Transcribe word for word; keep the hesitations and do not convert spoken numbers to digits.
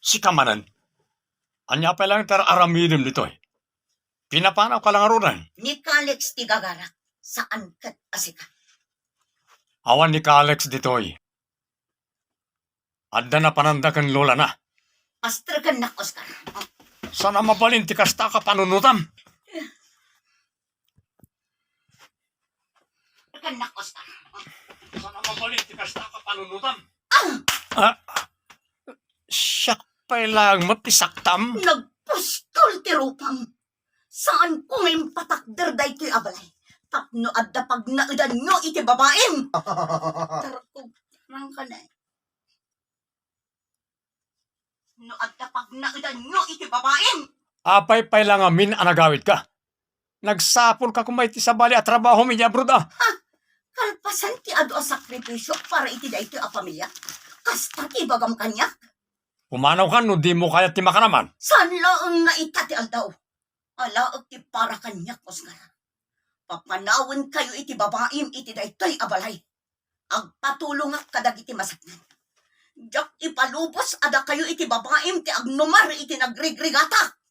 Sika manen. Ania pay laeng ti ar-aramidem ditoy? Pinapanawka la ngaruden. Ni Calix ti gagarak, saan ket a sika. Awan ni Calix ditoy. Adda napananda ken lolana. Astekennak, Oscar. Saan a mabalin ti kasta a kapanunotam. Astekennak, Oscar. Saan a mabalin ti kasta a kapanunotam. Ah! Ah! Siak pay laeng met ti saktam. Nagpustol ti rupam. Saanko nga impatakder daytoy a balay tapno adda pagnaedanyo iti babaim. Tarkog, tarangkanay. No adda pagnaedanyo iti babaim. Apay pay la ngamin a nagawidka? Nagsapulka koma iti sabali a trabahom idiay abroad a. Ha? Kalpasan ti adu a sakrifisio para iti daytoy a pamilia. Kasta ti ibagam kaniak. Pumanawka no dimo kayat ti makanaman. Saan laeng nga ita ti aldaw. Alaek ti para kaniak, Oscar. Papanawenkayo iti babaim iti daytoy a balay. Agpatulongak kadagiti masaknan. Diak ipalubos a dakayo iti babaim ti agnumar iti nagrigrigatak.